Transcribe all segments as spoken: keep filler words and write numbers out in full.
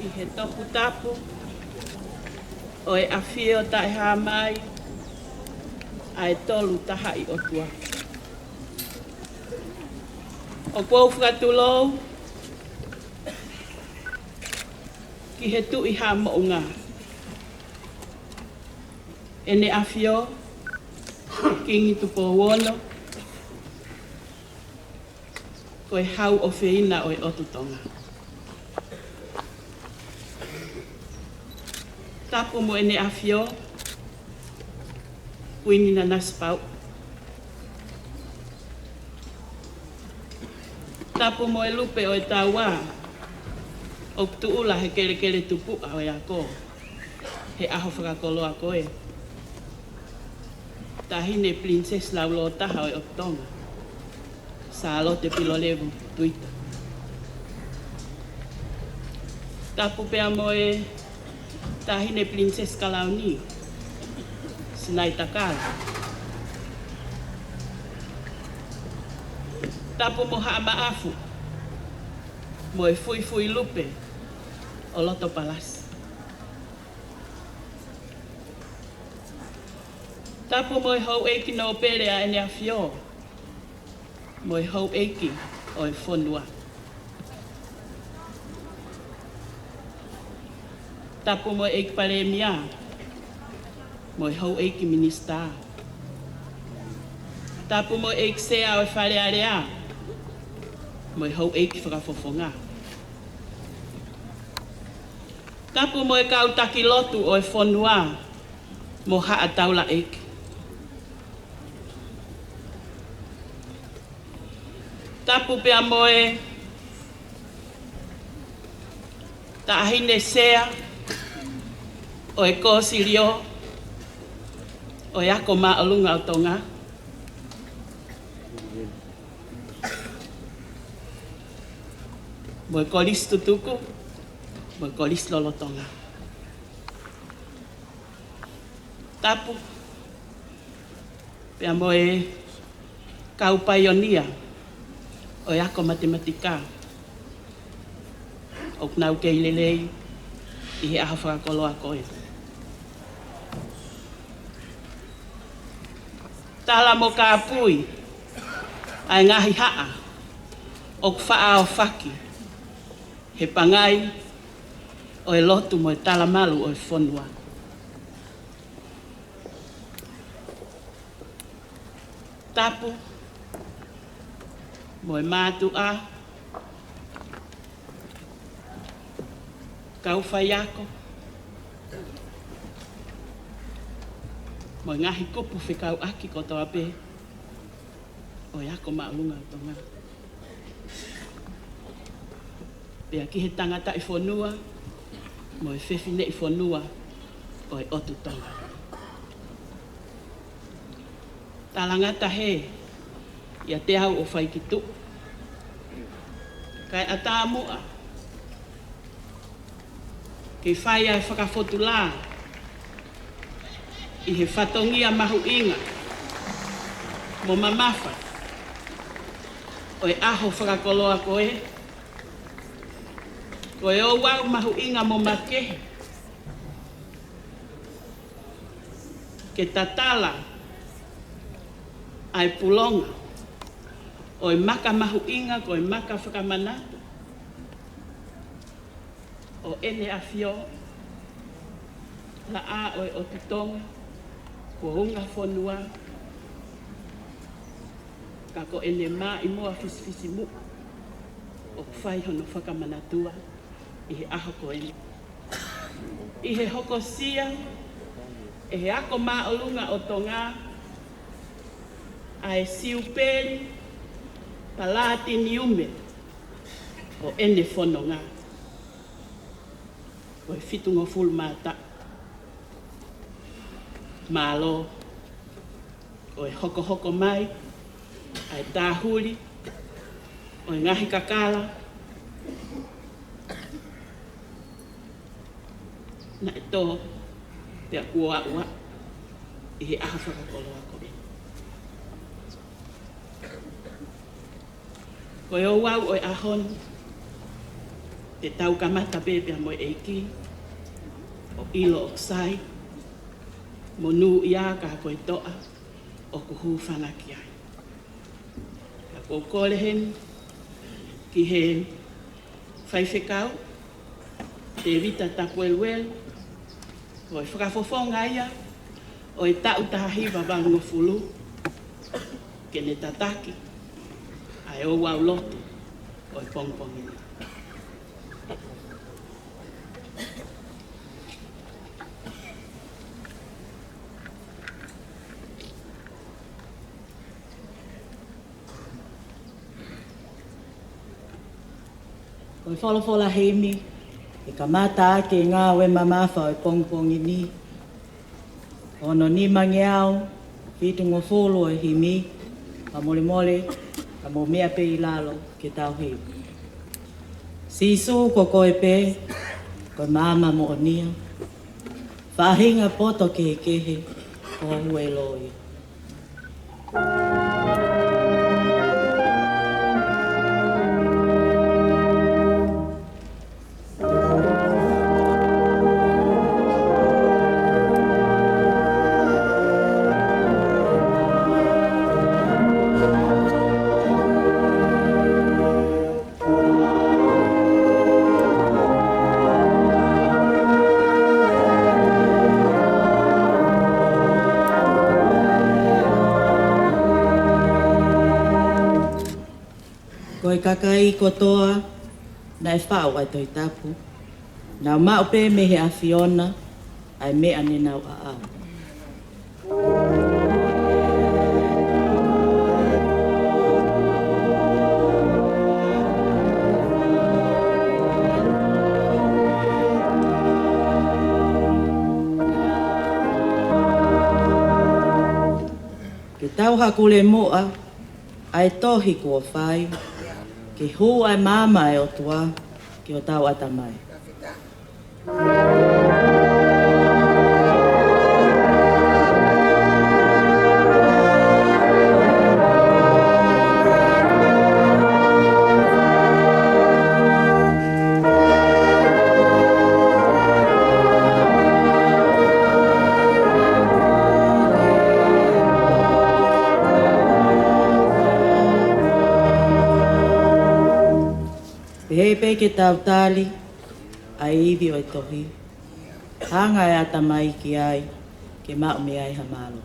ʻI he toputapu ʻo e ʻAfio Taʻehāmai ʻa e Tolu Tahaʻi ʻOtua, ʻoku ou fakatulou ki he Tuʻi Haʻa Moʻunga, ʻEne ʻAfio Kingi Tupou Ono, ko e Hau ʻOfeina ʻo e ʻOtu Tonga. Tapu mo ʻEne ʻAfio Kuini Nanasipauʻu. Tapu mo e Lupe ʻo e Taua ʻoku tuʻula he kelekele tupuʻa ʻo e ako he ʻaho fakakoloa ko ē, Taʻahine Pilinisesi Laulōtaha ʻo e ʻOtu Tonga, Sālote Pilolevu Tuita. Tapu pea mo e Taʻahine Pilinisesi Kalauni, Sinaitakala. Tapu mo Haʻa Maʻafu mo e Fuifui Lupe ʻo Lotopalasi. Tapu mo e Houʻeiki Nōpele ʻa ʻEne ʻAfio mo e Houʻeiki ʻo e Fonua. Tapu mo e ʻEiki Palēmia mo e Houʻeiki Minisitā. Tapu mo e ʻEiki Sea ʻo e Fale Alea mo e Houʻeiki Fakafofonga. Tapu mo e kau taki lotu ʻo e fonua mo Haʻa Taulaʻeiki. Tapu pea mo e Taʻahine Sea ʻo e Kōsilio ʻo e Ako Māʻolunga ʻo Tonga, mo e Kolisi Tutuku, mo e Kolisi Lolotonga. Tapu pea mo e kau paionia ʻo e ako matematika ʻoku nau kei lelei ʻi he ʻaho fakakoloa ko ē. Tala mo kāpui ʻa e ngaahi haʻa ʻoku faʻa aofaki he pangai ʻo e lotu mo e talamalu ʻo e fonua. Tapu mo e mātuʻa, kau faiako, mo e ngaahi kupu fekauʻaki kotoa pē ʻo e Ako Māʻolunga ʻo Tonga, pea ki he tangataʻi fonua mo e fefineʻi fonua ʻo e ʻOtu Tonga. Talangata hē ʻiate au ʻo fai ki tuʻa, kae ʻatā muʻa ke fai ʻa e fakafotulā ʻi he fatongia mahuʻinga mo mamafa ʻo e ʻaho fakakoloa ko ē. Ko e ouau mahuʻinga mo makehe ke tatala ʻa e pulonga ʻo e maka mahuʻinga, ko e maka fakamanatu ʻo ʻEne ʻAfio, Laʻā ʻo e ʻOtu Tonga, Kuonga Fonua, ka ko ʻene maʻimoa fisifisimuʻa ʻoku fai hono fakamanatua ʻi he ʻaho ko eni, ʻi he hokosia ʻe he Ako Māʻolunga ʻo Tonga ʻa e Siupeli Palatiniume ʻo ʻene fononga, ko e fitungofulu mā taʻu. Mālō ʻo e hokohoko mai ʻa e tāhuli ʻo e ngaahi kakala naʻe tō pea kuo aʻu ʻi he ʻaho fakakoloa ko ē. Ko e ouau ʻo e ʻaho ni, Ke tau kamata pē pea mo e ʻEiki, ʻo ʻilo ʻoku sai, monūʻia ka ko e toʻa ʻoku hūfanga ki ai. Ka ʻoku ou kole heni ki he faifekau, Tēvita Tapueluelu, ko e fakafofonga ia ʻo e taʻu taha hiva valungofulu, ke ne tataki ʻa e ouau lotu ʻo e pongipongi ni. Ko e folofola himi, ʻe kamata ʻaki e ngāue mamafa ʻo e pongipongi ni, hono nimangeau fitungofulu ʻo e himi, fakamolemole, ka mou meʻa pē ʻi lalo ke tau himi. Sīsū ko koe pē, ko e maama moʻonia, faʻahinga poto kehekehe, ko ho huelo ia. Ko e kakai kotoa naʻe faʻu ʻa e Tohi Tapu, nau maʻu pē mei he ʻAfiona ʻa e meʻa ne nau ʻaʻau. Ke tau hakule muʻa ʻa e tohi kuo fai, ke hū ʻa e maama ʻa e ʻOtua ki hotau ʻatamai. Pehē pē ke tau tali ʻa e ivi ʻo e tohi, hanga ʻe he ʻatamai ki ai, ke maʻu mei ai ha mālohi.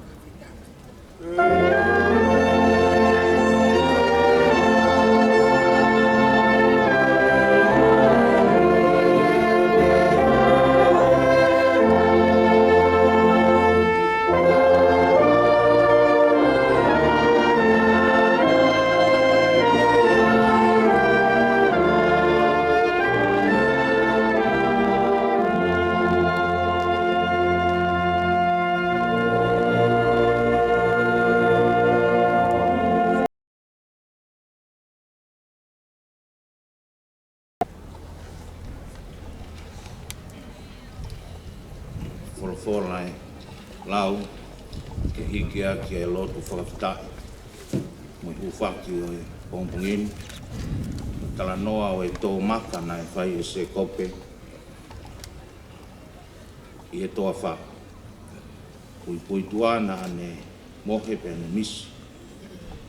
Folofola ʻe lau ke hiki ʻaki e lotu fakafetaʻi mo e hūfaki ʻo e pongipongi ni. Talanoa ʻo e tō maka naʻe fai ʻe Sēkope ʻi he toafa. Puipuituʻa naʻa ne mohe pea ne misi.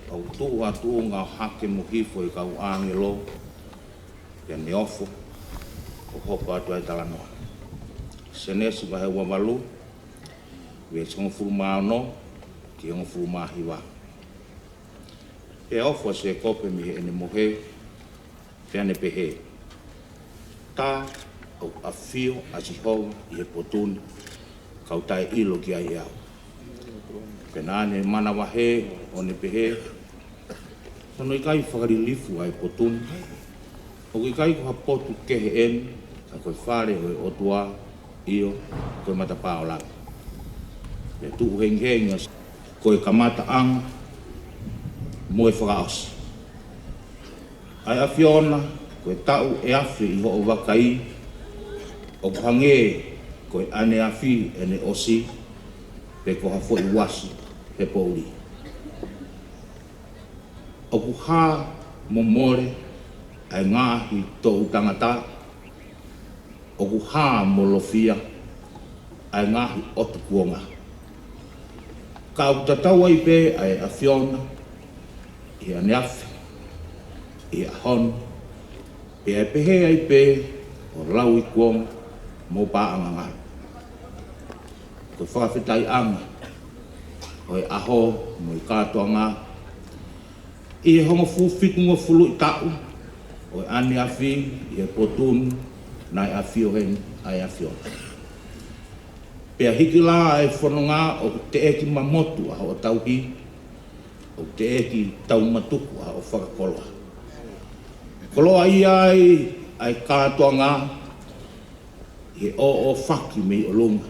ʻOku tuʻu ha tuʻunga ʻo hake mo hifo e kau ʻāngelo, pea ne ofo ʻo hopo atu ʻa e talanoa. Sēnesi vahe ua valu, veesi hongofulu mā ono ki he hongofulu mā hiva. Pea ofo ʻa Sēkope mei heʻene mohe, pea ne pehē, Tā ʻoku ʻafio ʻa Sihova ʻi he potu ni, kau taʻeʻilo ki ai ʻe au. Pea naʻa ne manavahē ʻo ne pehē, Hono ʻikai fakalilifu ʻa e potu ni, ʻoku ʻikai ko ha potu kehe eni, ka ko e fale ʻo e ʻOtua, ʻio, ko e matapā ʻo langi. Pea tuʻu hengihengi ʻa Sihova, ko e kamataʻanga mo e fakaʻosi. ʻA e ʻAfiona, ko e taʻu ʻe afe ʻi hoʻo vakai, ʻoku hangē ko e ʻaneafi ʻene ʻosi, pe ko ha foʻi uasi he poʻuli. ʻOku hā mo mole ʻa e ngaahi toʻu tangata, ʻOku hā mo lofia ʻa e ngaahi ʻotu kuonga. Ka ʻoku tatau ai pē ʻa e ʻAfiona ʻi he ʻaneafi, ʻi he ʻaho ni, pea ʻe pehē ai pē ʻo lauikuonga mo paʻanga ngalo. Ko e fakafetaʻiʻanga ʻo e ʻaho mo e kātoanga, ʻi he hongofulu fitungofulu ʻi taʻu ʻo e ʻaneafi ʻi he potu ni naʻe ʻafio heni ʻa e ʻAfiona. Pea hiki lā ʻa e fononga ʻoku teʻeki mamotu ʻa hoʻo tauhi, ʻoku teʻeki taumatuku ʻa hoʻo fakakoloa. Koloaʻia ai ʻa e kātoanga ʻi he ʻōʻōfaki mei ʻolunga,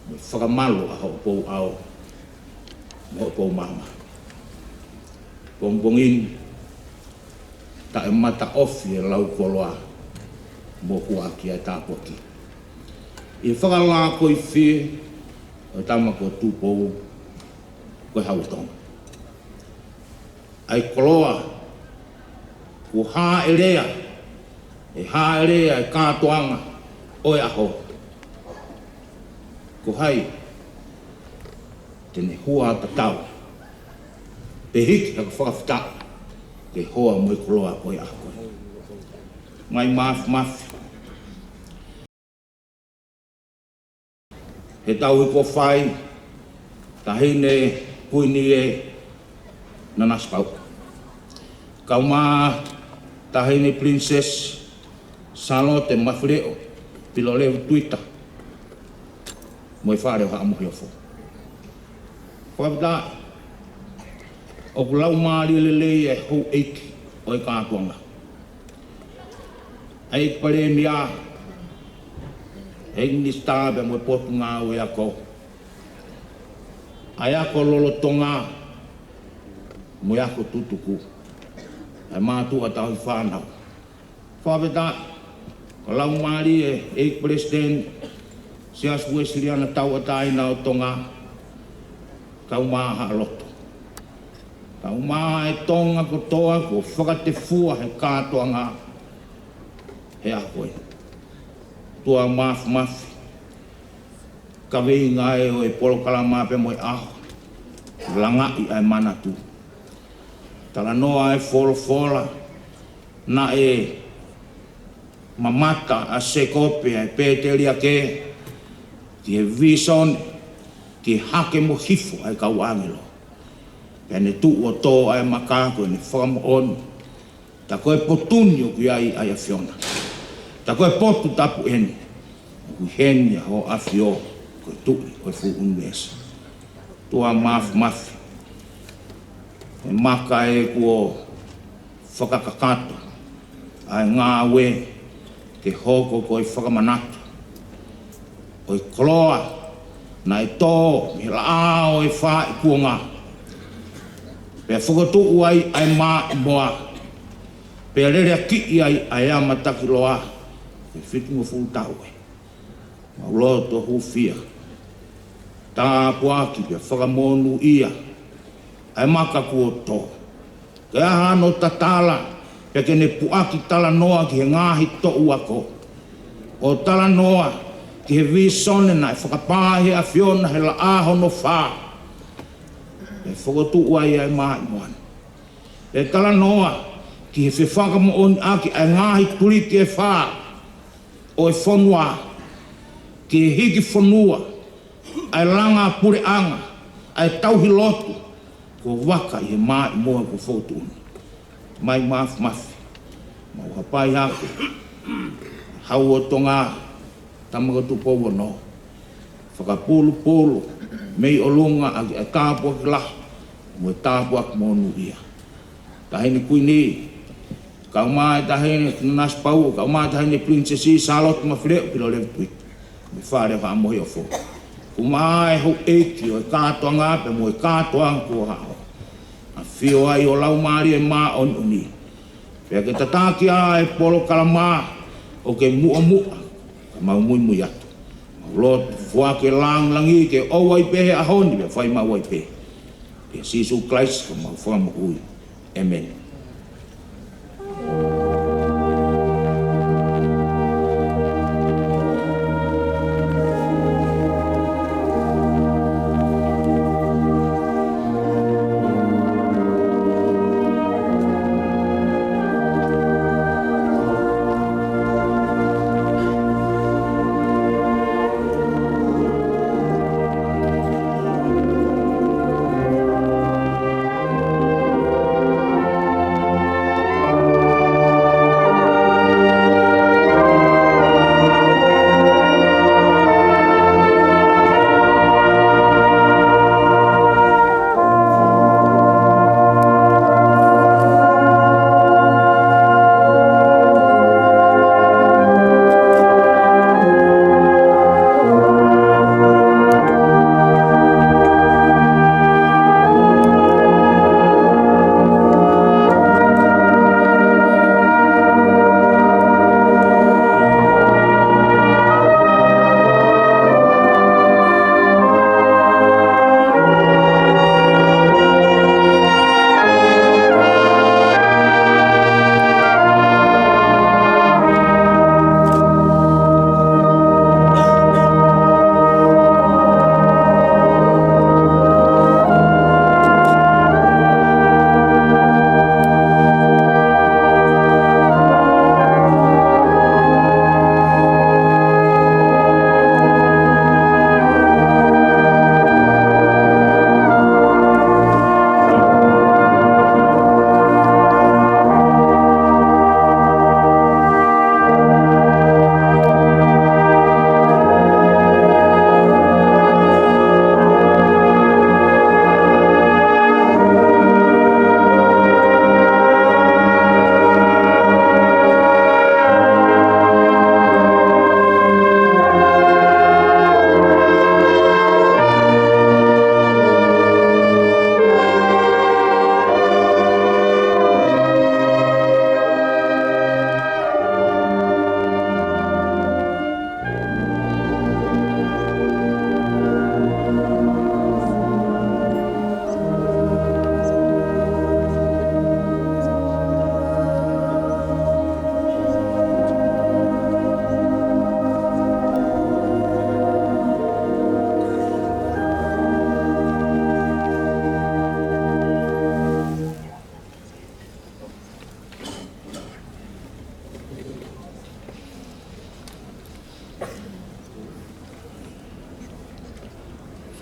mo e fakamalu ʻa hoʻo pou ʻao, mo hoʻo pou maama. Pongipongi ni, taʻemataʻofi e lau koloa, mo kuaki ʻa e tāpuaki. ʻI he fakalākoifie ʻo e tama ko Tupou, ko e Hau ʻo Tonga. ʻA e koloa, kuo hāʻelea, ʻe hāʻelea e kātoanga ʻo e ʻaho. Ko hai te ne hua tatau, pe hiki hake fakafetaʻi, ke hoa mo e koloa ʻo e ʻaho. Ngaahi Mafimafi, he tauhi kuo fai, Taʻahine Kuini ʻe Nanasipauʻu, kae ʻumaʻā Taʻahine Princess Sālote Mafileʻo Pilolevu Tuita, mo e Fale ʻo Haʻa Moheofo. Fakafetaʻi, ʻoku laumālie lelei e houʻeiki ʻo e kātoanga. ʻA e ʻEiki Palēmia, ʻEiki Minisitā pea mo e Potungāue Ako, ʻa e ako lolotonga mo e ako tutuku, ʻa e mātuʻa tauhi fānau. Fakafetaʻi, ko e laumālie e ʻEiki Palesiteni Siasi Uēsiliana Tauʻatāina ʻo Tonga, kae ʻumaʻā Haʻa Lotu, kae ʻumaʻā e Tonga kotoa kuo fakatefua he kātoanga he ʻaho ko eni. ʻOtua Mafimafi, kaveinga ē ʻo e polokalama pea mo e ʻaho, langaʻi ʻa e manatu, talanoa e folofola, naʻe mamata ʻa Sēkope ʻa e pēteliake ki he vīsone, ki he hake mo hifo ʻa e kau ʻāngelo. Pea ne tuʻu ʻo tō ʻa e maka ko ʻene fakamoʻoni, tā ko e potu ni ʻoku ʻi ai ʻa e ʻAfiona. Tā ko e potu tapu eni, ʻoku ʻi heni ʻa hoʻo ʻAfio, ko e Tuʻi ʻo e fuʻu ʻunivēsi. ʻOtua Mafimafi, e maka ē kuo fakakakato ʻa e ngāue ke hoko ko e fakamanatu ʻo e koloa naʻe tō mei he laʻā ʻo e faʻahikuonga, pea fokotuʻu ai ʻa e maʻimoa, pea leleakiʻi ai ʻa e amatakiloa, ʻi he fitungofulu taʻu ē. Mau loto hūfia, tāpuaki pea fakamonūʻia ʻa e maka kuo tō. Ke ʻi ai hano tatala, pea ke ne puʻaki talanoa ki he ngaahi toʻu ako, ʻo talanoa ki he vīsone naʻe fakapā ʻe he ʻAfiona he laʻā hono fā, pea fokotuʻu ai ʻa e maʻimoa ni. Pea talanoa ki he fefakamoʻoniʻaki ʻa e ngaahi tuliki ʻe fā ʻo e fonua, ki he hiki fonua ʻa e langa puleʻanga, ʻa e tauhi lotu, kuo vaka ʻi he maʻimoa kuo fokotuʻu ni. Tamai Mafimafi, mau hapai hake, Hau ʻo Tonga, Tama ko Tupou Ono, fakapulupulu mei ʻolunga ʻaki ʻa e tāpuaki lahi mo e tāpuaki monūʻia. Taʻahine Kuini, kae ʻumaʻā e Taʻahine Nanasipauʻu, kae ʻumaʻā e Taʻahine Pilinisesi Sālote Mafileʻo Pilolevu Tuita, mo e Fale ʻo Haʻa Moheofo, kae ʻumaʻā e houʻeiki ʻo e kātoanga pea mo e kātoanga kuo haʻo ʻafio ai ʻo Laumālie Māʻoniʻoni. Pea ke tataki ʻa e polokalama ʻoku ke muʻomuʻa, ka mau muimui atu. Mau lotu foaki e lāngilangi ke ʻoua ʻe pehē ʻaho ni, pea fai maʻu ai pē. ʻIa Sīsū Kalaisi ko homau Fakamoʻui. ʻĒmeni.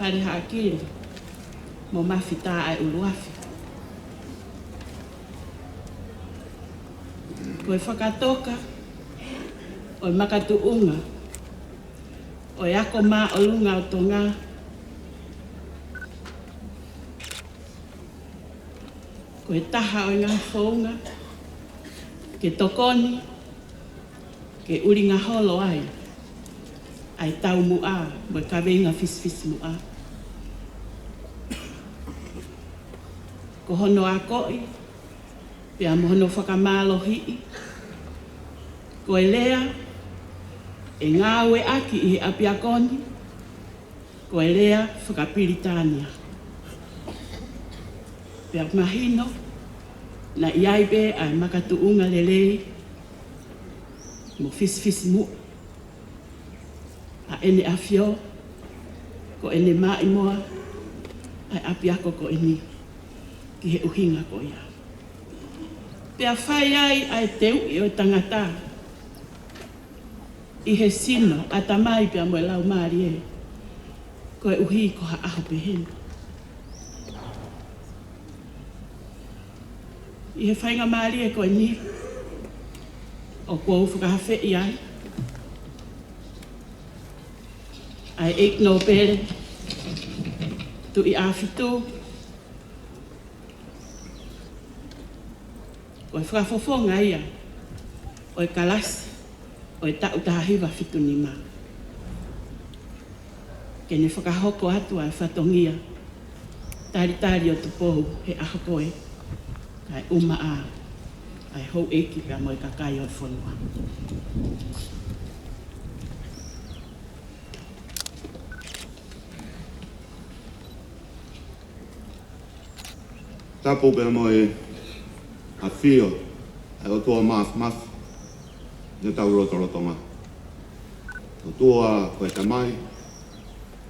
Hale Haʻakili mo Mafita ʻa e ʻUluafi. Ko e fakatoka ʻo e makatuʻunga ʻo e Ako Māʻolunga ʻo Tonga, ko e taha ʻo e ngaahi founga ke tokoni ke ʻulingaholo ai ʻa e taumuʻa mo e kaveinga fisifisimuʻa. Ko hono akoʻi pea mo hono fakamālohiʻi, ko e lea ʻe ngāueʻaki ʻi he ʻapiako ni, ko e lea fakapilitānia. Pea mahino naʻe ʻi ai pē ʻa e makatuʻunga lelei mo fisifisimuʻa ʻa ʻEne ʻAfio, ko ʻene maʻimoa ʻa e ʻapiako ko eni ki he ʻuhinga ko ia. Pea fai ai ʻa e teuʻi ʻo e tangata ʻi he sino, ʻatamai pea mo e laumālie, koeʻuhi ko ha ʻaho pehē ni. ʻI he faingamālie ko eni, ʻoku ou fakahafeʻi ai ʻa e ʻEiki Nōpele, Tuʻi Āfitu, ko e fakafofonga ia ʻo e kalasi ʻo e taʻu taha hiva fitu nima, ke ne fakahoko atu ʻa e fatongia Talitali ʻo Tupou he ʻaho ko ē, kae ʻumaʻā ʻa e houʻeiki pea mo e kakai ʻo e fonua. Tapu pea mo e ʻafio ʻa e ʻOtua Māfimafi ʻi hotau lotolotonga. ʻOtua ko e Tamai,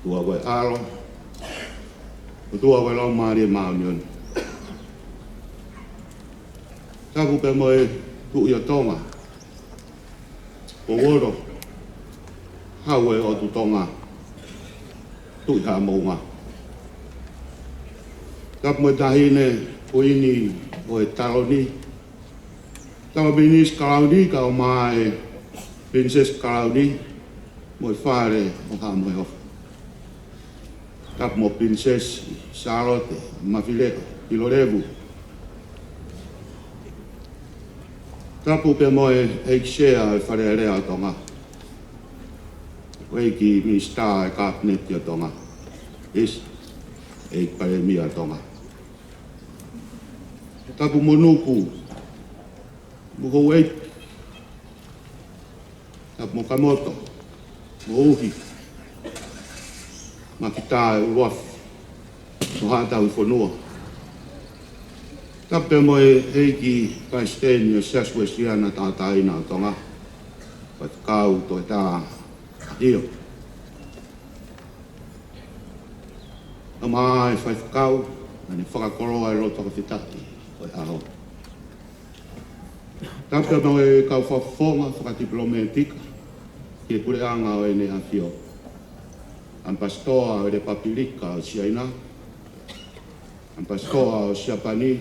ʻOtua ko e ʻAlo, ʻOtua ko e Laumālie Māʻoniʻoni. Tapu pea mo e Tuʻi ʻo Tonga, Pouolo Hau e ʻOtu Tonga, Tuʻihaʻamounga. Tapu mo e Taʻahine Kuini ʻo e Taloni, Tama Pilinisi Kalauni, kaeʻumaʻā e Pilinisesi Kalauni mo e Fale ʻo Haʻa Moheofo. Tapu mo Pilinisesi Sālote Mafileʻo Pilolevu. Tapu pea mo e ʻEiki Sea ʻo e Fale Alea ʻo Tonga, ʻEiki Minisitā ʻo e Kapineti ʻo Tonga, ʻisa, ʻEiki Palēmia ʻo Tonga. Tapu mo Nuku, mo houʻeiki, tapu mo Kamoto, mo Uhi, Makita e ʻUluafi, mo Haʻa Tauhi Fonua. Tapu pea mo e ʻEiki Palesiteni ʻo e Siasi Uēsiliana Tauʻatāina ʻo Tonga, Faifekau Toʻetā ʻAhio. Kaeʻumaʻā e faifekau, naʻa ne fakakoloa e loto fakafetaʻi ʻo e ʻaho. Tapu pea mo e kau fakafofonga fakatipilometika ki he puleʻanga ʻo ʻEne ʻAfio. ʻAmipasitoa ʻo e Lepupilika ʻo Siaina, ʻAmipasitoa ʻo Siapani,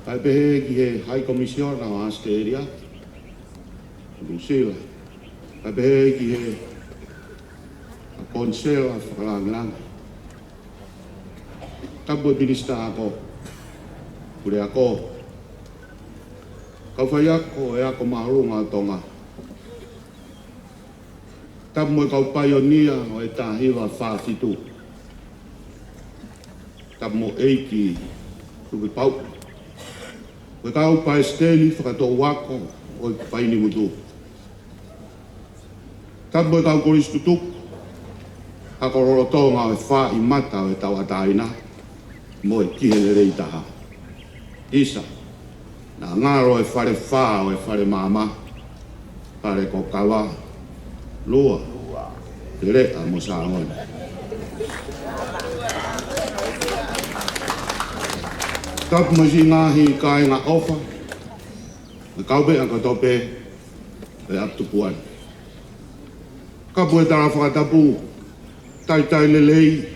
kae pehē ki he High Commissioner ʻo ʻAositelēlia, Nuʻusila, kae pehē ki he Konisela Fakalangilangi. Tapu e Minisitā Ako, Puleako, kau faiako ʻo e Ako Māʻolunga ʻo Tonga. Tapu mo e kau paionia ʻo e taha hiva fā fitu. Tapu mo ʻEiki Tuʻipau, mo e kau palesiteni fakatoʻu ako ʻo e Paini Mutu. Tapu mo e kau kolisi tutuku, ako lolotonga ʻo e Faaʻi Mata ʻo e Tauʻatāina mo e Ki he Lelei Taha. ʻIsa, naʻa ngalo e fale fā ʻo e fale maama, fale ko Kava, Lua, Teleʻa mo Sāngone. Tapu mo e siʻi ngaahi kāinga ʻofa, mo e kaumeʻa kotoa pē ʻo e ʻapi tupuʻa ni. Tapu e tala fakatapu, talitali lelei,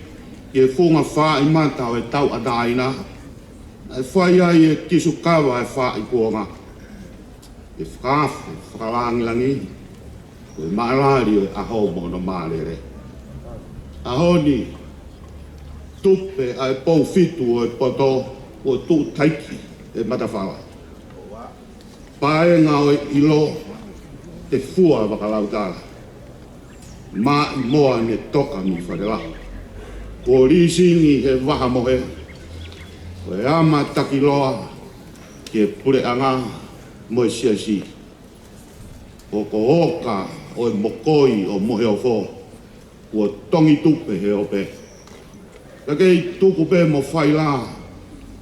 ki he funga faaʻi mata ʻo e tauʻatāina, ʻa e fai ai e kisukava e faaʻi kuonga, ʻe fakaafe fakalāngilangi ko e mālali ʻo e ʻaho mo hono mālele. ʻAho ni, tupe ʻa e pou fitu ʻo e poto kuo tuʻu taiki e matafala. Paenga ʻo e ʻilo, te fua vakalautala. Maʻimoa ne toka mei Falelahi, kuo lisingi he vaha mohe, ko e ama takiloa ki he puleʻanga mo e siasi. Okooka ʻo e mokoi ʻo Moheofo, kuo tongi tupe he ope. Ka kei tuku pē mo faila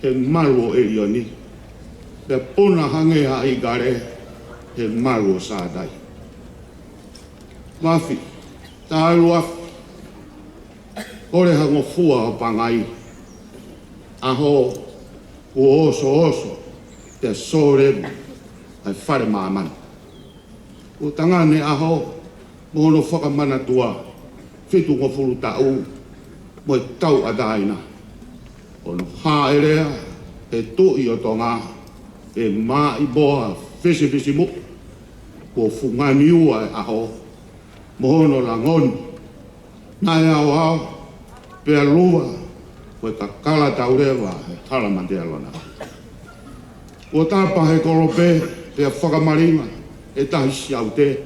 he malu ʻo ʻElioni, pea puna hangē ha ʻikale he malu ʻo Sātai. Mafi, tā ʻuluafi, kole ha ngofua ʻo Pangai, ʻaho kuo osooso pea sōlemu ʻa e fale māmani. Kuo tangane ʻaho mo hono fakamanatua fitungofulu taʻu mo e tauʻatāina. Hono hāʻelea he Tuʻi ʻo Tonga ʻe Maʻimoa Fisifisimuʻa, kuo fungani ua e ʻaho mo hono langoni. Naʻe aoao pea luva, ko e kakala tauleva he hala Matealona. Kuo tapa he kolope pea fakamalinga e Tahi Siaute,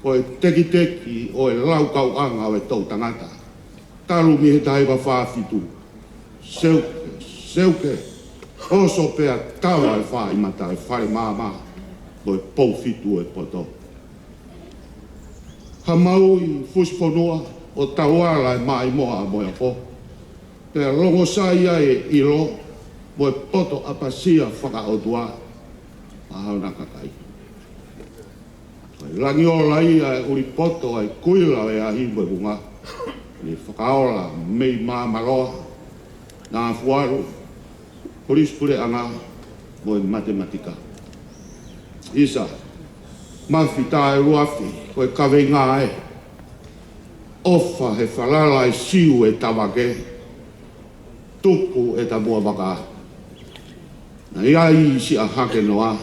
ko e tekiteki ʻo e laukauʻanga ʻo e toʻutangata. Talu mei he taha hiva fā fitu, seuke, seuke, oso pea tava e faaʻi mata e fale maama mo e pou fitu ʻo e poto. Ha maui fusifonua ʻo tauala e Maʻimoa ʻa Moheofo, pea longosai ai e ʻilo mo e poto ʻapasia fakaʻotua ʻa hona kakai. Ko e langiola ia e ʻuli poto ʻa e kuila ʻo e ahi mo e vunga, ne fakaola mei Māmaloa, Nafualu, Kolisi Puleʻanga mo e Matematika. ʻIsa, Mafi, tā ʻuluafi, ko e kaveinga ē: ʻOfa he falala e Siu e Tavake, tuku e Tamuavaka. Naʻe ʻi ai siʻa hake noa,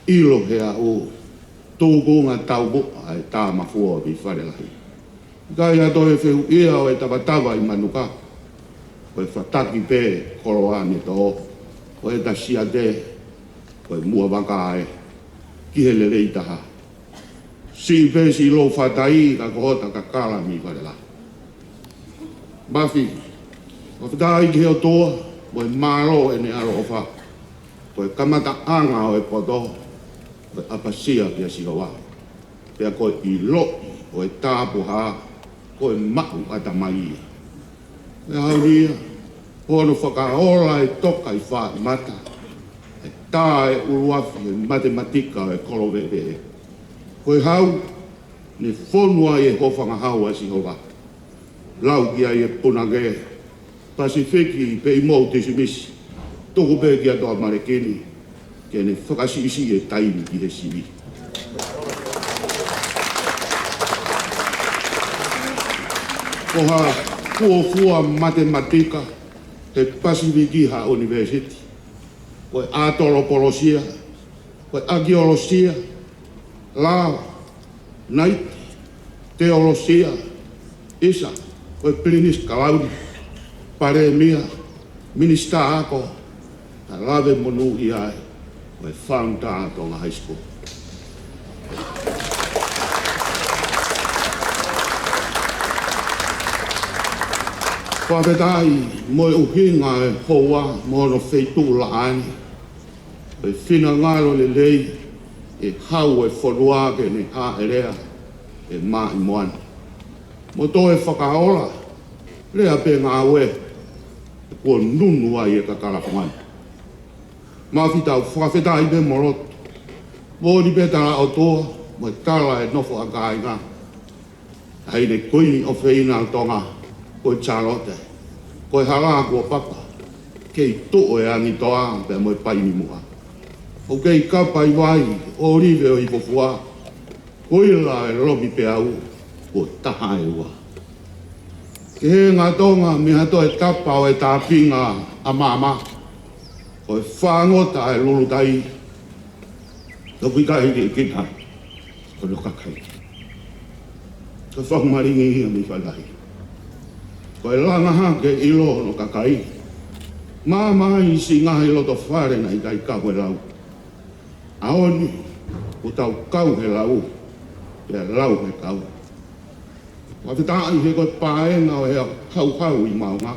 ʻilo he aʻu, tukunga taumuʻa e Tāmafua mei Falelahi. ʻIkai ha toe fehuʻia ʻo e tavatava ʻi Manuka, ko e fataki pē koloa ne tō, ko e tasiate, ko e muavaka ē, ki he lelei taha. Siʻi pē siʻi lou fatai ka ko hota kakala mei Falelahi. Mafi, fakafetaʻi ki he ʻOtua mo e mālō ʻene ʻaloʻofa, ko e kamataʻanga ʻo e poto, ko e ʻapasia kia Sihova. Pea ko e ʻiloʻi ʻo e tāpuhā, ko e maʻu ʻatamai ia. Pea hau ia, ko hono fakaola e toka ʻi faaʻi mata, e tā e ʻuluafi he matematika ʻo e kolope ē. Ko e hau, ne fonu ai e hofangahau ʻa Sihova. Lau ki ai e punake, Pasifiki pē ʻi Mount Tisimisi, tuku pē kia Toa Malekini, ke ne fakasiʻisiʻi e taimi ki he sivi. Ko ha fuofua matematika he Pasifiki ha ʻunivēsiti, ko e ʻatolopolosia, ko e ʻakiolosia, lao, naiti, teolosia, ʻisa, ko e Pilinisi Kalauni, Palēmia, Minisitā Ako, naʻe lave monūʻia ai, ko e founder Tonga High School. Fakafetaʻi mo e ʻuhinga e houa mo hono feituʻu laʻā ni. Ko e finangalo lelei e hau e fonua ke ne hāʻelea e Maʻimoa ni, mo toe fakaola, lea pē ngāue kuo nunu ai e kakala fonga ni. Mafi, tau fakafetaʻi pē mo lotu. Moʻoni pē tala ʻOtua mo e tala e nofo ʻa kāinga. ʻAi le Kuini ʻofeina ʻo Tonga, ko Sālote, ko e hala kuo papa, kei tuʻu e angi toa pea mo e paini muʻa. ʻOku kei kapa ʻi vai ʻōlive ʻo Hikofua, kuila e lomipeau kuo taha e ua. Ke henga Tonga mei ha toe tapa ʻo e tāpinga ʻa māmā, ko e fāngota ʻa e lulutai, toki kahi ki kita ko hono kakai. Ko e faʻu malingi ia mei falahi, ko e langa hake ʻilo hono kakai. Māmā ʻi siʻi ngaahi loto fale naʻe ʻikai kau he lau. ʻAho ni, kuo tau kau he lau, pea lau he kau. Fakafetaʻi he ko e paenga ʻo e hauhau ʻi Maunga,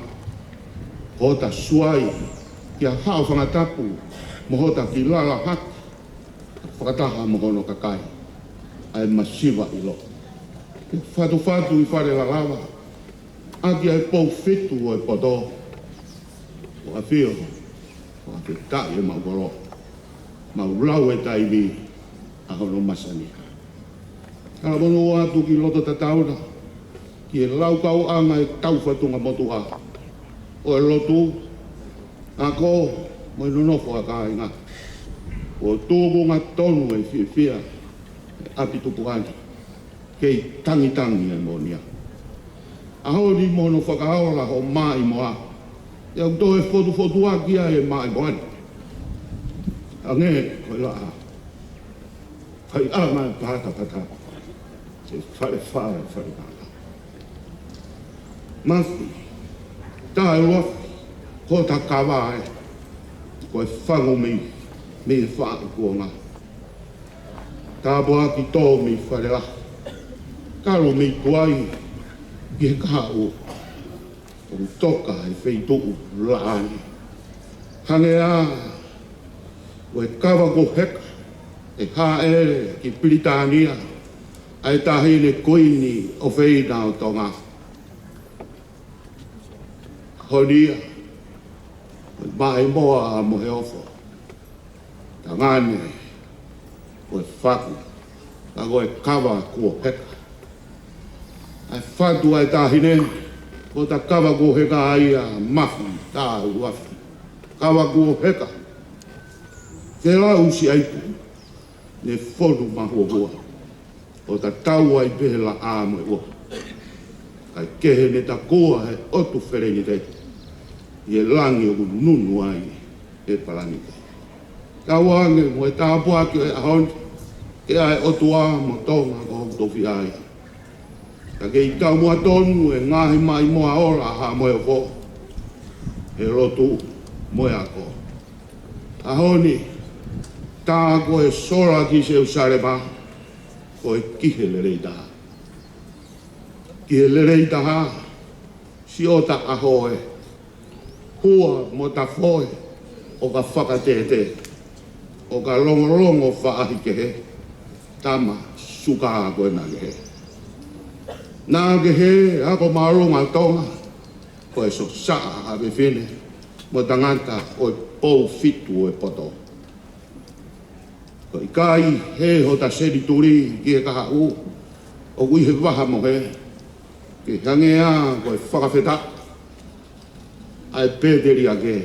ko hota suai ki ha haʻofanga tapu mo hota kiʻi lala hake fakataha mo hono kakai ʻa e masiva ʻilo. Ke fatufatu ʻi Fale Lalava ʻaki ʻa e pou fitu ʻo e poto. ʻOku ʻafio, ʻoku ʻafio taʻi ʻemau kolo, mau lau e taimi ʻa hono masani. Talamonū atu ki loto tatauna, ki he laukauʻanga ʻo e tau fatunga motuʻa ʻo e lotu, ako mo e nonofo ʻa kāinga. Kuo tukunga tonu e fiefia ʻe ʻapi tupuʻanga, kei tangitangi e moʻonia. ʻAho ni mo hono fakaola ho maʻimoa, ʻe au toe fotufotuaki ai e maʻimoa ni. Hangē ko e laʻā, faiʻanga e patapata, ʻe fale fale fale mata. Mafi, tae ua, ko hota kava ē, ko e fangu mei, mei he faʻu kuonga. Tāpuaki tō mei Fale Lahi, kalu mei tuai ki he kahaʻu, ʻoku toka he feituʻu laʻā ni. Hangē ā ko e kava kuo heka, ʻe hāʻele ki Pilitānia ʻa e taʻahine kuini ʻofeina ʻo Tonga. Honia, ko e maʻimoa ʻa Moheofo. Tangane, ko e faku, ka ko e kava kuo heka. ʻA e fatu ʻa e taʻahine, ko hota kava kuo heka ia, Mafi, taʻu afi. Kava kuo heka. Ke lau siʻi aitu, ne fonu mahuohua, ʻo tatau ai pē he laʻā mo e ʻofa. Kae kehe ne takua he ʻOtu Feleniteni, ʻi he langi ʻoku nunu ai e palanite. Tauange mo e tāpuaki ʻo e ʻaho ni, ke ʻa e ʻOtua mo Tonga ko hoku tofiʻa ia. Ka kei taumuʻa tonu e ngaahi maʻimoa ola ʻa Moheofo, he lotu mo e ako. ʻAho ni, tā ko e sola ki Selusalema, ko e ki he lelei taha. Ki he lelei taha, siʻota ʻaho ē, hua mo tafoe ʻo ka fakatētē, ʻo ka longolongo faʻahikehe, tama suka ko e naʻe kehe. Naʻe kehe, ako māʻolunga Tonga, ko e sosaʻa ʻa fefine mo tangata ʻo e pou fitu ʻo e poto. Ko e ʻikai hē hota senituli ki he kahaʻu, ʻoku ʻi he vaha mohe, ke hangē ā ko e fakafetaʻi ʻa e pēteliake.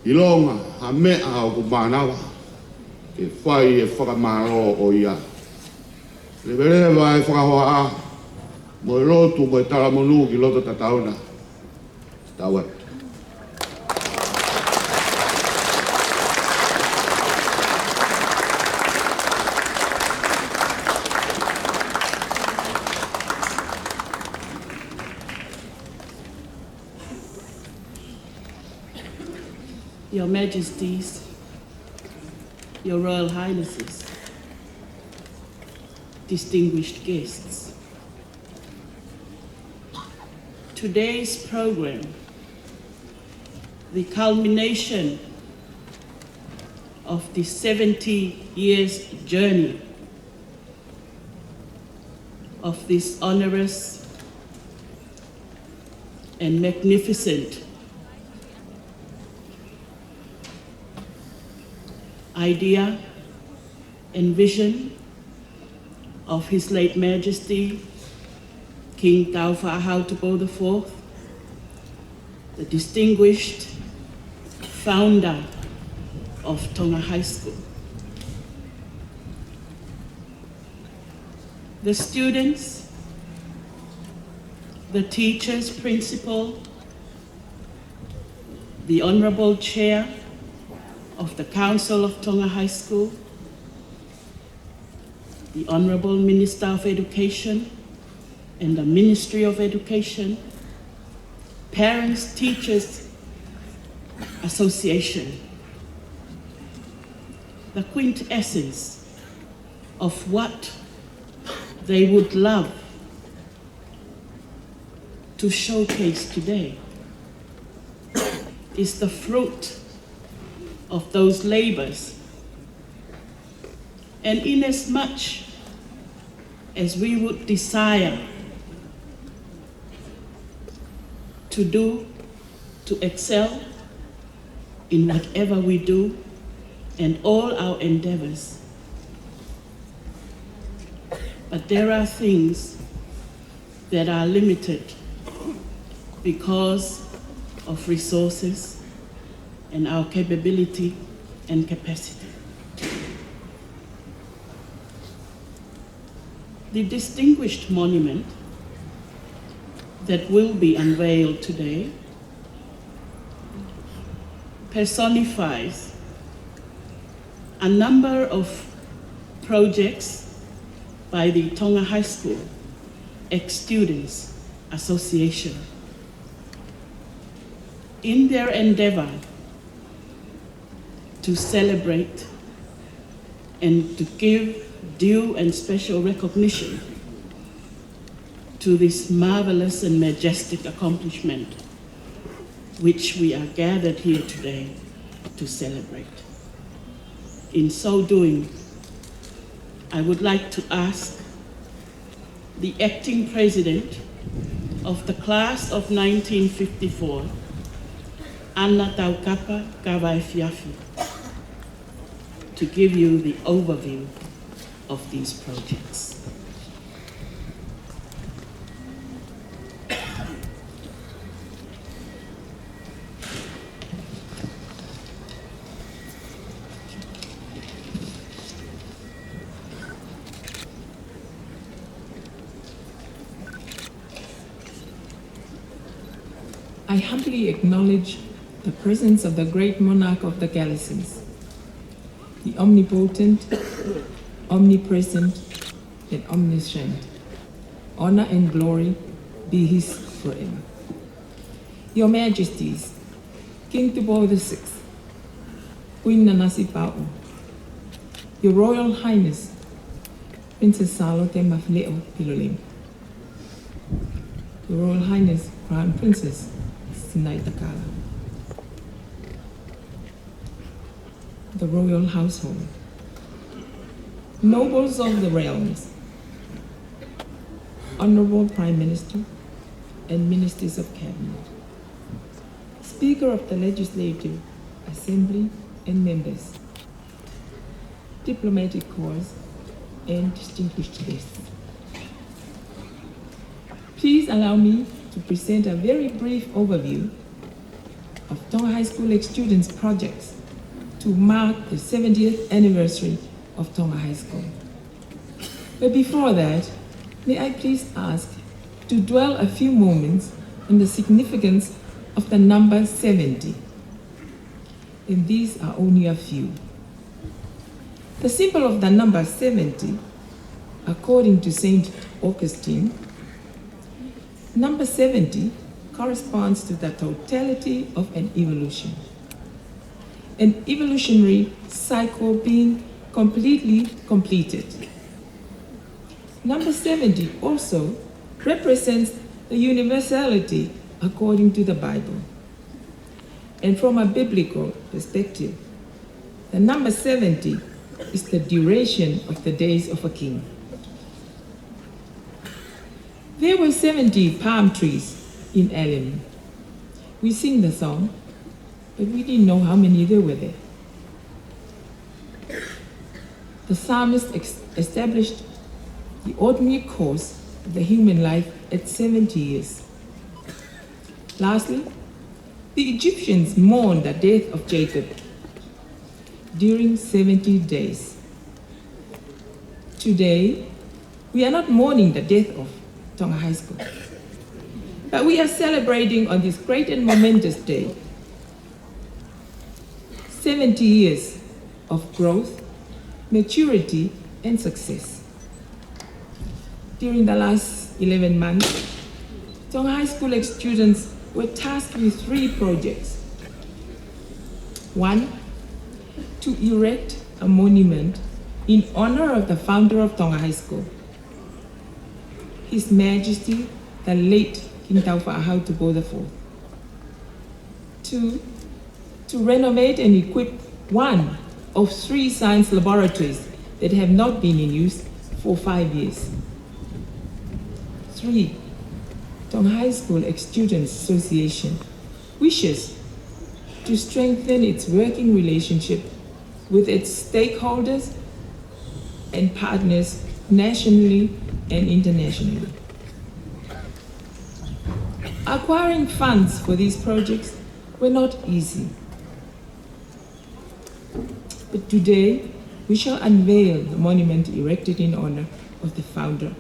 ʻIlonga ha meʻa ʻoku mānava, ke fai e fakamālō ʻo ia. Leveleva e fakahohaʻa, mo e lotu, mo e talamonū ki loto tatauna. Tau atu. Your Majesties, Your Royal Highnesses, distinguished guests. Today's program, the culmination of the seventy years journey of this onerous and magnificent idea and vision of His Late Majesty King Tāufaʻāhau Tupou the fourth, the distinguished founder of Tonga High School. The students, The teachers, principal, the Honourable Chair of the Council of Tonga High School, the Honourable Minister of Education and the Ministry of Education, Parents Teachers Association, the quintessence of what they would love to showcase today is the fruit of those labours. And inasmuch as we would desire to do, to excel in whatever we do and all our endeavours, but there are things that are limited because of resources and our capability and capacity. The distinguished monument that will be unveiled today personifies a number of projects by the Tonga High School Ex-Students Association in their endeavour to celebrate and to give due and special recognition to this marvellous and majestic accomplishment which we are gathered here today to celebrate. In so doing, I would like to ask the acting president of the class of nineteen fifty-four, Ana Taukapa Kavaefiafi, to give you the overview of these projects. I humbly acknowledge the presence of the great monarch of the galaxies, the omnipotent, omnipresent, and omniscient. Honor and glory be his forever. Your Majesties, King Tupou the sixth, Queen Nanasipauʻu, Your Royal Highness, Princess Sālote Mafileʻo Pilolevu, Your Royal Highness Crown Princess Sinaitakala, the Royal Household, Nobles of the Realms, Honourable Prime Minister and Ministers of Cabinet, Speaker of the Legislative Assembly and members, diplomatic corps, and distinguished guests. Please allow me to present a very brief overview of Tonga High School Ex-Students projects to mark the seventieth anniversary of Tonga High School. But before that, may I please ask to dwell a few moments on the significance of the number seventy. And these are only a few. The symbol of the number seventy, according to Saint Augustine, number seventy corresponds to the totality of an evolution, an evolutionary cycle being completely completed. Number seventy also represents the universality according to the Bible. And from a biblical perspective, the number seventy is the duration of the days of a king. There were seventy palm trees in Eden. We sing the song, but we didn't know how many there were there. The psalmist ex-, established the ordinary course of the human life at seventy years. Lastly, the Egyptians mourned the death of Jacob during seventy days. Today, we are not mourning the death of Tonga High School. But we are celebrating on this great and momentous day seventy years of growth, maturity, and success. During the last eleven months, Tonga High School ex-students were tasked with three projects. One, to erect a monument in honor of the founder of Tonga High School, His Majesty the late King Taufaʻahau Tupou the fourth. Two, to renovate and equip one of three science laboratories that have not been in use for five years. Three, Tonga High School ex-Students Association wishes to strengthen its working relationship with its stakeholders and partners nationally and internationally. Acquiring funds for these projects were not easy. But today, we shall unveil the monument erected in honor of the founder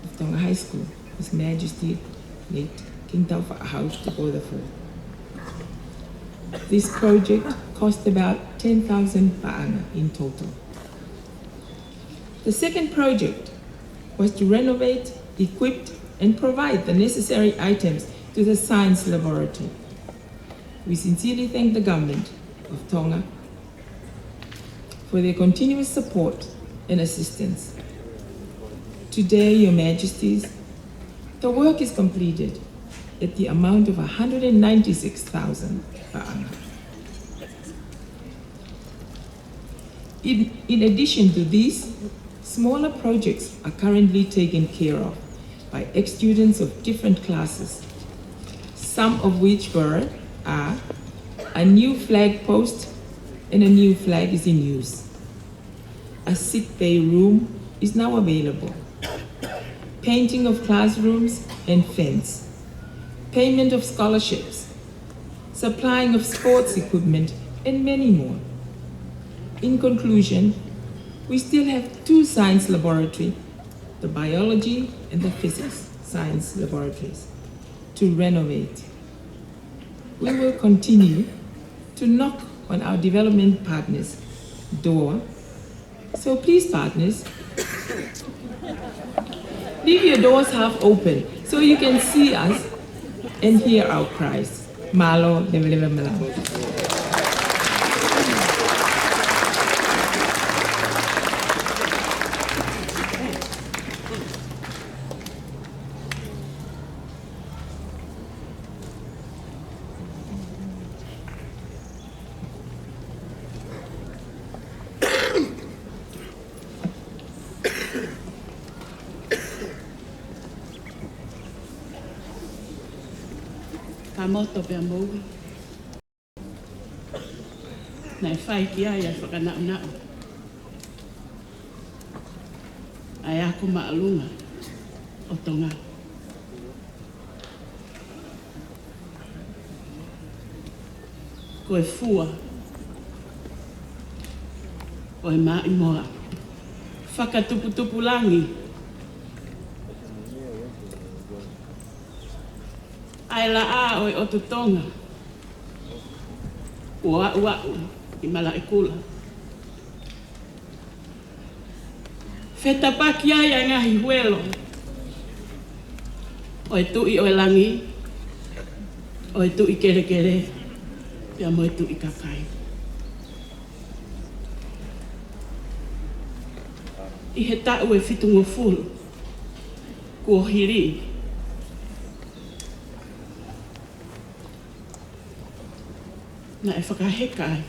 of Tonga High School, His Majesty late King Taufaʻahau Tupou the fourth. This project cost about ten thousand paʻanga in total. The second project was to renovate, equip, and provide the necessary items to the science laboratory. We sincerely thank the government of Tonga for their continuous support and assistance. Today, Your Majesties, the work is completed at the amount of a hundred and ninety-six thousand paʻanga. In, in addition to these, smaller projects are currently taken care of by ex-students of different classes, some of which were, are a new flag post and a new flag is in use. A sick bay room is now available. Painting of classrooms and fence. Payment of scholarships. Supplying of sports equipment, and many more. In conclusion, we still have two science laboratory, the biology and the physics science laboratories, to renovate. We will continue to knock on our development partners' door. So please, partners, leave your doors half open so you can see us and hear our cries. Mālō, leveleva malanga. Ka moto pea moʻui. Naʻe fai ki ai ʻa e fakanaʻunaʻu ʻa e ako māʻolunga ʻo Tonga. Ko e fua ʻo e maʻimoa fakatuputupulangi ʻa e laʻā ʻo e ʻOtu Tonga kuo aʻuaʻu ʻi Malaʻekula. Fetapaki ai ʻa e ngaahi huelo ʻo e Tuʻi ʻo e Langi, ʻo e Tuʻi Kelekele, pea mo e Tuʻi Kakai. ʻI he taʻu ʻe fitungofulu kuo hili, naʻe fakaheka ai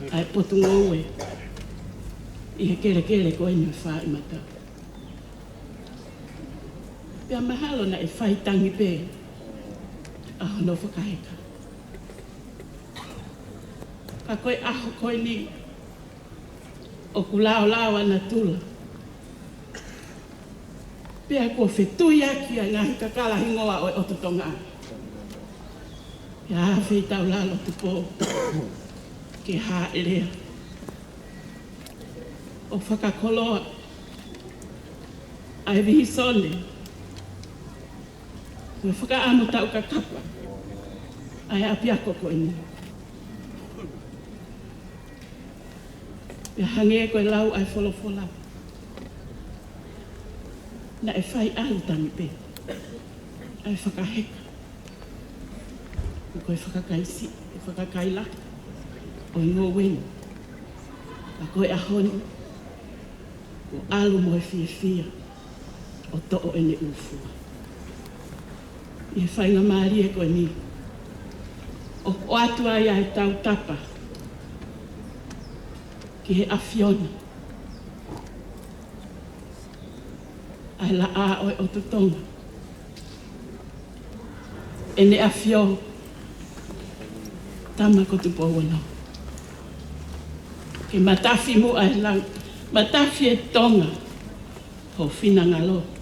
ʻa e potungāue ʻi he kelekele ko eni ʻo Fāʻimata. Pea mahalo naʻe fai tangi pē ʻa hono fakaheka. Ka ko e ʻaho ko eni ʻoku laolao ʻa natula. Pea kuo fetuiaki ʻa e ngaahi kakala hingoa ʻo e ʻOtu Tonga. Pea feitaulalo Tupou ke hāʻelea ʻo fakakoloa ʻa e vīsone Ko e fakaʻamu taʻu kakapa ʻa e ʻapiako ko eni. Pea hangē ko e lau ʻa e folofola, naʻe fai ʻalu tangi pē ʻa e fakaheka, ko e fakakaisiʻi, e fakakailaki ʻo e ngoue ni. Ka ko e ʻaho ni, kuo ʻalu mo e fiefia ʻo toʻo ʻene ʻū fua. ʻI he faingamālie ko eni, ʻoku ʻoatu ai ʻa e tautapa ki he ʻAfiona ʻa e Laʻā ʻo e ʻOtu Tonga, ʻEne ʻAfio, Tama ko Tupou Ono, ke matafi muʻa e lau, matafi e Tonga ho finangalo,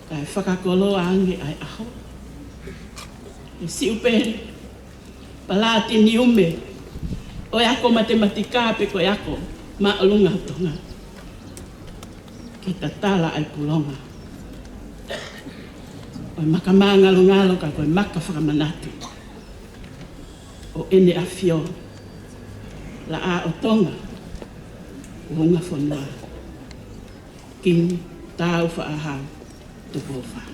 kae fakakoloa ange ʻa e ʻaho, e siupeli palatiniume ʻo e ako matematika pe ko e ako māʻolunga ʻo Tonga, ke tatala ʻa e pulonga ʻo e maka māngalongalo ka ko e maka fakamanatu ʻo ʻEne ʻAfio, Laʻā ʻo Tonga, Kuonga Fonua, Kingi Tāufaʻāhau Tupou Fā.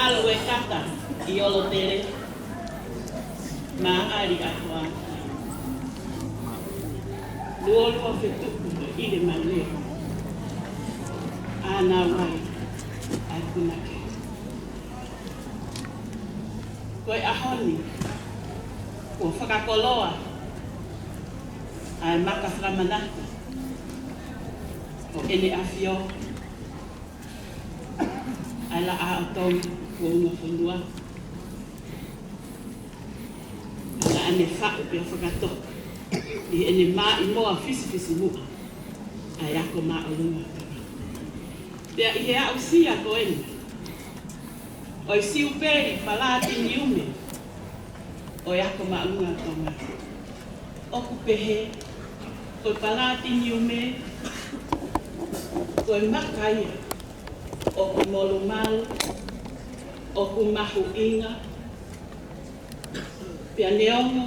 ʻAlu e kata ʻi ʻOlotele, maʻali ʻa Hoʻa. Luolua fetuku ʻi le male, ʻa naua ʻa e punake. Ko e ʻaho ni, kuo fakakoloa ʻa e maka fakamanatu ʻo ʻEne ʻAfio, ʻa e Laʻā ʻo Tonga, Kuo Unafonua. Naʻa ne faʻu pea fakatoka ʻi heʻene maʻimoa fisifisimuʻa ʻa e Ako Māʻolunga. Pea ʻi he aʻusia ko eni ʻo e Siupeli Palatiniume ʻo e Ako Māʻolunga ʻo Tonga, ʻoku pehē ko e Palatiniume ko e maka ia ʻoku molumalu, ʻoku mahuʻinga, pea neongo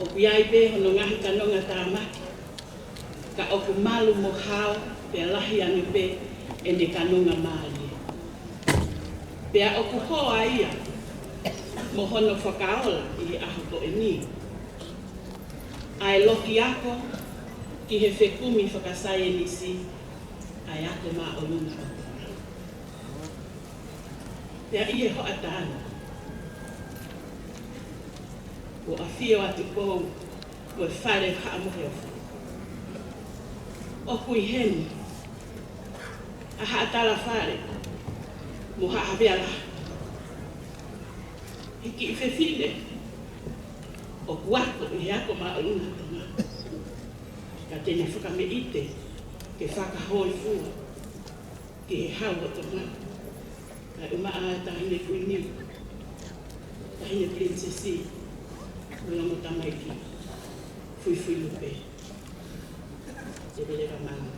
ʻoku ʻi ai pē hono ngaahi kanonga tāmaki, ka ʻoku malu mo hao, pea lahi ange pē ʻene kanonga mālie. Pea ʻoku hoa ia mo hono fakaola ʻi he ʻaho ko eni ʻa e loki ako ki he fekumi fakasaienisi ʻa e Ako Māʻolunga ʻo Tonga. Pea ʻi he hoʻatā ni, kuo ʻafio atu pē ko e Fale Haʻa Moheofo. ʻOku ʻi heni ʻa Haʻa Talafale mo Haʻa Havea Lahi, he kiʻi fefine ʻoku ako ʻi he Ako Māʻolunga ʻo Tonga, ka te ne fakameʻite ke fakahōifua ki he Hau ʻo Tonga. Kae ʻumaʻā Taʻahine Kuini, Taʻahine Pilinisesi, mo e ongo tamaiki, Fuifuilupe. Te veleva manu.